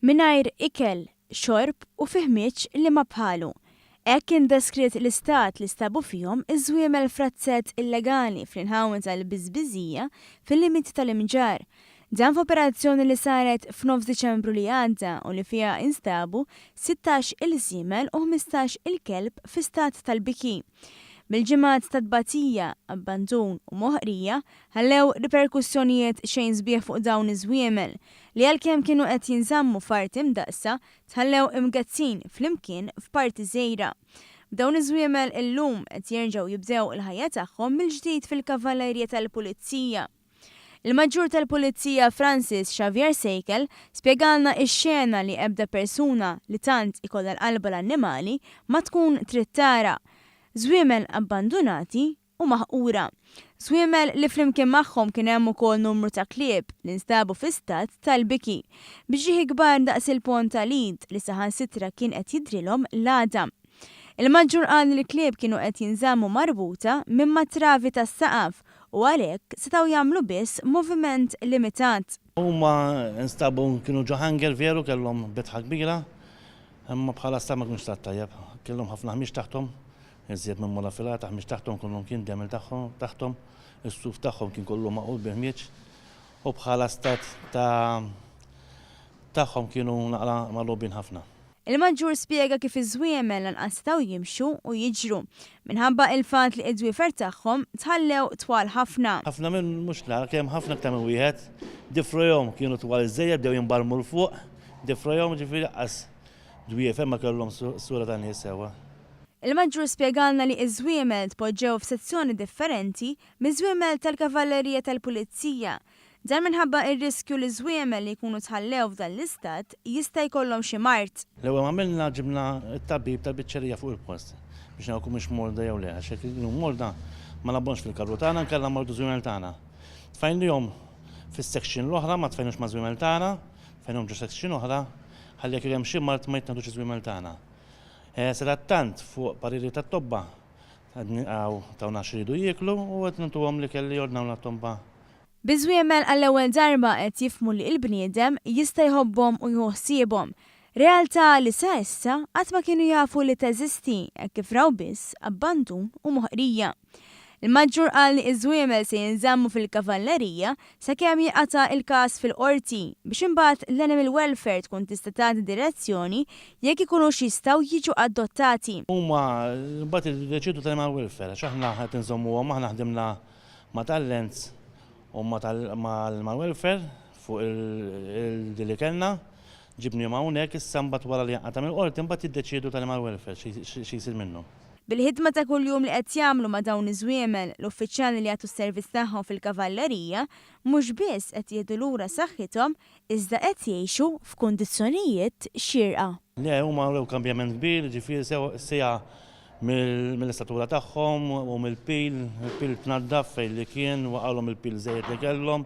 Mingħajr ikel, xorb u fi ħmieġ li ma bħalu. Hekk kien deskritt l-istat li stabu fihom iż-żwiemel f'razzett illegali fl-inħawi tal-Biżbiżija fil-limiti tal-Imġarr. Dan f'operazzjoni li saret f'nofs Diċembru li għadda u li fiha instabu 16 il żiemel u 15 il kelb fi stat tal-biki. Mill-ġimgħat ta' tbatija, abbandun u moħqrija ħallew riperkussjonijiet xejn sbieħ fuq dawn iż-żwiemel, li għalkemm kienu qed jinżammu f'art imdaqqsa, tħallew imgezzin flimkien f'parti żgħira. B'dawn iż-żwiemel illum qed jerġgħu jibdew il-ħajja tagħhom mill-ġdid fil-Kavallerja tal-Pulizija. Il-Maġġur tal-Pulizija Francis Xavier Sejkel spjegalna x-xena li ebda persuna li tant ikollha l-qalba l-annimali ma tkun trid tara. Żwiemel abbandunati u maħqura. Żwiemel li flimkien magħhom kien hemm ukoll numru ta' klieb li nstabu fi stat tal-biki. Bi ġrieħi kbar daqs il-ponn tal-id li saħansitra kien qed jidhrilhom l-għadam. Il-Maġġur qal li l-klieb kienu qed jinżammu marbuta minn mat-travi tas-saqaf u għalhekk setgħu jagħmlu biss moviment limitat. Huma nstabu kienu ġo hangar veru kellhom bitħa kbira, imma bħala stat ma kienux stat tajjeb. Kellhom ħafna ħmieġ taħthom, iżjed minn mula filata, ħmieġ taħthom kullhom kien demel tagħhom taħthom, is-suf tagħhom kien kollu magħqud bil-ħmieġ u bħala stat ta' tagħhom kienu naqra magħlubin ħafna. Il-Maġġur spjega kif iż-żwiemel lanqas setgħu jimxu u jiġru, minħabba il-fatt li d-dwiefer tagħhom tħallew twal ħafna. Ħafna minn, mhux nara, kien hemm ħafna iktar minn wieħed, difrojhom kienu twal iżżejjed bdew jinbarmu 'l fuq, difrojhom jiġifieri lanqas dwiefer ma kellhom sura ta' nies sewwa. Il-Maġġur spjegalna li ż-żwiemel tpoġġew f'sezzjoni differenti miż-żwiemel tal-Kavallerija tal-Pulizija Dan minħabba r-riskju li żwiemel li jkunu tħallew f'dan l-istat jista' jkollhom xi mard. L-ewwel ma għamilna ġibna t-tabib tal-biċċerija fuq il-post biex naraw jekk humiex morda jew le għax jekk ikunu morda ma nagħbuhomx fil-karru tagħna inkella mardu ż-żwiemel tagħna. Tfajnihom fis-section l-oħra ma tfajnihomx maż-żwiemel tagħna, tfajnihom ġo section oħra ħalli jekk hemm xi mard ma jitnadux iż-żwiemel tagħna. Sadattant fuq pariri tat-tobba tawna x'iridu jieklu u qed nagħtuhom l-ikel li ordnawlna t-tobba. Biż-żwiemel għall-ewwel darba qed jifhmu li l-bniedem jista' jħobbhom u jieħu ħsiebhom, realtà li sa issa qatt ma kienu jafu li teżisti hekk kif raw biss abbandun u moħqrija. Il-Maġġur qal li ż-żwiemel se jinżammu fil-Kavallerija sakemm jinqata' il-każ fil-Qorti biex imbagħad l-Animal Welfare tkun tista' tagħti direzzjoni jekk ikunux jistgħu jiġu adottati. Huma mbagħad jiddeċiedu tal-Animal Welfare għax aħna qed inżommuhom, aħna ħdimna ma' tal-Lands u ma' mal-Welfare fuq il-deal li kellna, ġibnihom hawnhekk, issa mbagħad wara li jinqata' mill-Qorti mbagħad jiddeċiedu tal-Animal Welfare xi jsir minnhom. Bil-ħidma ta' kuljum li qed jagħmlu ma' dawn iż-żwiemel, l-uffiċjali li jagħtu s-servizz tagħhom fil-Kavallerija mhux biss qed jieħdu lura saħħithom iżda qed jgħixu f'kundizzjonijiet xierqa. Le, huma wrew kambjament kbir, jiġifieri sejha mill-istatura tagħhom u mill-pil, il-pil tnaddaf fejn li kien, waqgħalhom il-pil żejjed li kellhom.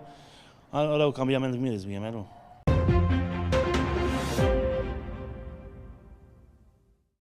Wrew kambjament kbir iż-żwiemel.